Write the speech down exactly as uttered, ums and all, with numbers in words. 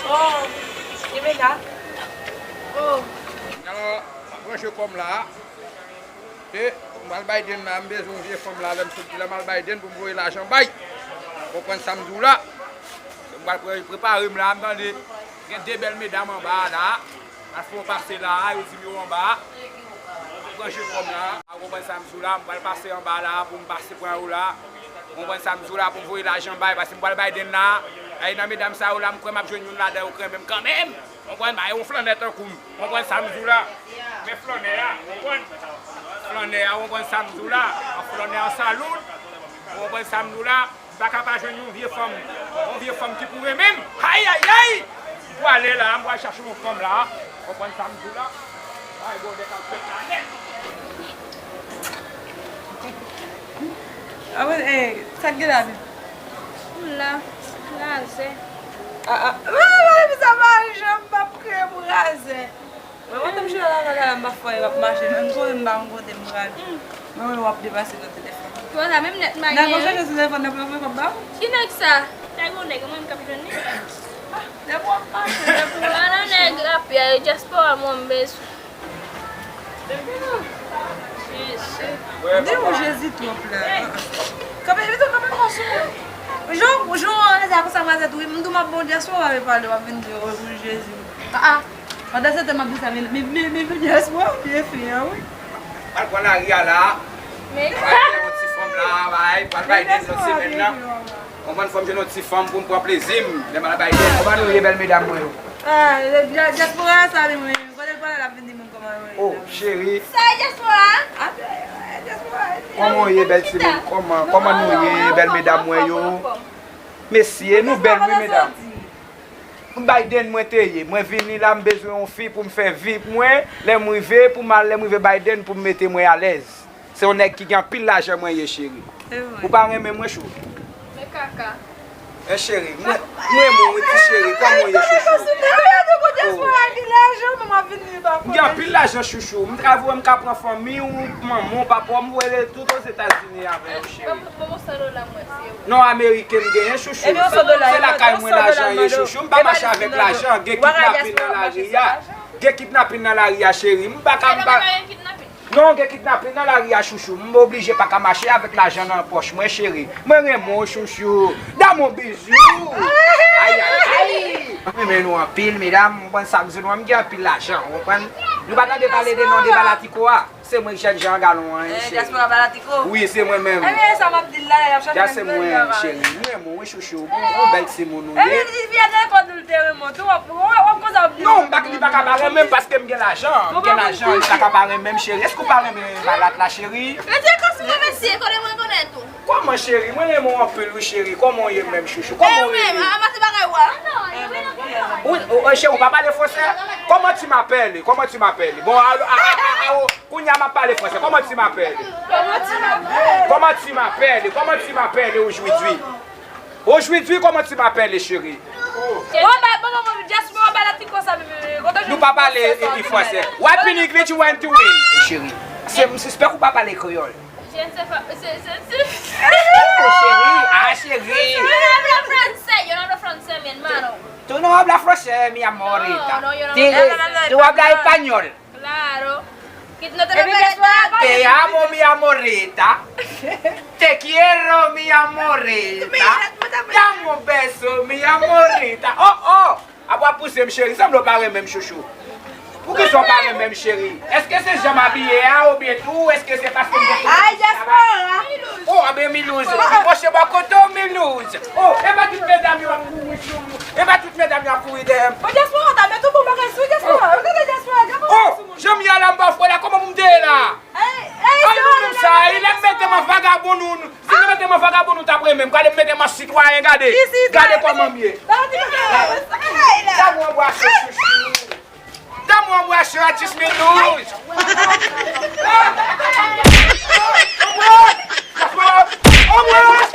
Oh, Rebecca. Oh. Nan branche kòm la. E, m al Biden la, m bezwen yon vye fanm la, lè m sot, lè m al Biden pou m voye lajan bay. Konprann sa m di w la? M pral pre-, prepare m la, m tande gen de bèl medam anba a la. Al fè yon pase la, yo di m yo anba. Branche kòm la. Ou konprann sa m di w la, m pral pase anba la pou m pase pran yo la. Ou konprann sa m di w la, pou m voye lajan bay, paske m pral Biden la. Ay nan medam sa yo la, m kwè m ap jwenn youn ladan yo k renmen m kanmenm. Ou konprann, bay yon flannè tankou m. Ou konprann sa m di w la. Men flannè a, ou konprann. Flannè a, ou konprann sa m di w la. An flannè an saloun. Ou konprann sa m di w la. M pa ka pa jwenn yon vye fanm, yon vye fanm ki pou renmen m. Ayayay! M pwale la, m pral chache yon fanm la. Konprann sa m di w la? Ay, bwòdè k ap fèt la nèt. Awen, eh, sa k gen la menm? M la, razè. Ah, ah, ah, ah, sa pa janm p ap kreye pou razè. Mwen, mwen, menm jan la, la, la, m pa fè, m ap mache, menm kote m pa konn kote m prale. Mwen, mwen, w ap depase nan telefòn. Yo, la menm nèt mayen. Nan konn chanje sou telefòn nan pou yo voye kòb ba ou? Ki nèg sa? Nèg ou nèg, mwen, m k ap jwenn li. Ah, depi w ap mache, depi w ap mache. Ala nèg rapè, dyaspora mwen, m bezwen. Jezi. Di w Jezi twòp la. Kanpe, vite kanpe kò sou mwen. Jan, jan w anrete a konsa, mazèt, wi, m di w m ap bon dyaspora, w ap pale, w ap vin di w Jezi. Ah, ah. Pandan se tan m ap di sa, men, men, men, men, men, dyaspora byen fè a, wi. Al pran lari a la. Men. Al fè yon ti fanm la, bay, pral bay dèz lòt semèn nan. Konprann, fò m jwenn yon ti fanm pou m pran plezi m. Lè m al bay dèz. Kòman nou ye, bèl medam mwen yo? Ah, dya-, dyaspora a, sa li mwen. Kote l pale, l ap vin di moun kòman nou ye. Oh, cheri. Sa e dyaspora a? Ah, dyaspora a. Kòman w ye, bèl timoun? Kòman, kòman nou ye, bèl medam mwen yo? Mesye, nou bèl, wi, medam. Biden mwen te ye. Mwen vini la, m bezwen yon fi pou m fè vi mwen. Lè m rive, pou m al, lè m rive Biden, pou m mete mwen alèz. Se yon nèg ki gen anpil lajan mwen ye, cheri. Ou pa renmen mwen, chou? Men kaka. Eh, cheri, mwen, mwen renmen w wi, ti cheri. Kòman w ye, chouchou? Oh. M gen anpil lajan, chouchou. M travay, m ka pran fanmi w, manman w, papa w, m voye tout Ozetazini avè yo, cheri. Non, ameriken m genyen, chouchou. Se lakay mwen lajan ye, chouchou. M pa mache avèk lajan. Gen kidnapin nan lari a. Gen kidnapin nan lari a, cheri. M pa ka, m pa. Non, gen kidnapin nan lari a, chouchou. M oblije pa ka mache avèk lajan nan pòch mwen, cheri. Mwen renmen w, chouchou. Damou, bizou. Ay, ay, ay. Mwen renmen nou anpil, medam. Ou konprann sa m di nou an, m gen anpil lajan. Ou konprann? Nou pa tande pale de non de Balatiko a. Se mwen k jènjan an galon an, cheri. Dyaspora Balatiko? Wi, se mwen menm. Ebyen, sa m ap di l la, y ap chache menm zòn nan, cheri. Mwen renmen w, wi, chouchou. Ou, ou bèl timoun ou ye. Ebyen, li vin nan lekòl nou, l te renmen w tou, w ap, w ap, w ap konsa w ap di. Non, m pa, li pa ka pa renmen m paske m gen lajan. M gen lajan, li pa ka pa renmen m, cheri. Èske ou pa renmen Balat la, cheri? Retire kò sou mwen, mesye, konnen m rekonèt ou. Kòman, cheri? Mwen renmen w anpil, wi, cheri. Kòman w ye menm, chouchou? Kòman w ye? Ou, ou, cheri, ou pa pale fransè? Comment tu m'appelles? Comment tu m'appelles? Bon, a, a, a, a, a, Kounye a m ap pale fransè. Comment tu m'appelles? Comment tu m'appelles? Comment tu m'appelles? Comment tu m'appelles aujourd'hui? Aujourd'hui, comment tu m'appelles, chérie? Bon, ba, bon, bon, bon, just bon, ba, la ti konsa, bebe, bebe. Nou pa pale fransè. What language you want to win? Chérie, se, m sispèk ou pa pale kreyòl. Je ne sais pas, c'est, c'est, c'est. Oh, chérie, ah, chérie. Yo no habla francés, yo no habla francés, mi hermano. Tú no hablas francés, mi amorita. No, no, yo no habla francés. Tú hablas español. Claro. Te amo, mi amorita. Te quiero, mi amorita. Dame un beso, mi amorita. Oh, oh. Apa w ap pouse m, cheri? Sanble w pa renmen m, chouchou. Poukisa w pa renmen m, cheri? Èske se jan m abiye a, oubyen tou, èske se paske m gen... Ay, dyaspora! Oh, anben Milouz. Monchè, bò kote w, Milouz? Oh, e pa tout medam yo ap kouri sou mwen. E pa tout medam yo ap kouri dèyè m. Bon, dyaspora, ta met yon bon bagay sou dyaspora. Yo, gade dyaspora, dyaspora sou moun. Jan m ye a la, m pa fre la, kòman pou m te ye la? Ay, nou menm sa, lè m mete m an vagabon, nou, si nou mete m an vagabon, nou t ap renmen m. Gade m mete m an sitwayen, gade. Gade kòman m ye. Damou anbrase, chouchou. Damou anbrase, atis Milouz. Anbrase! Anbrase!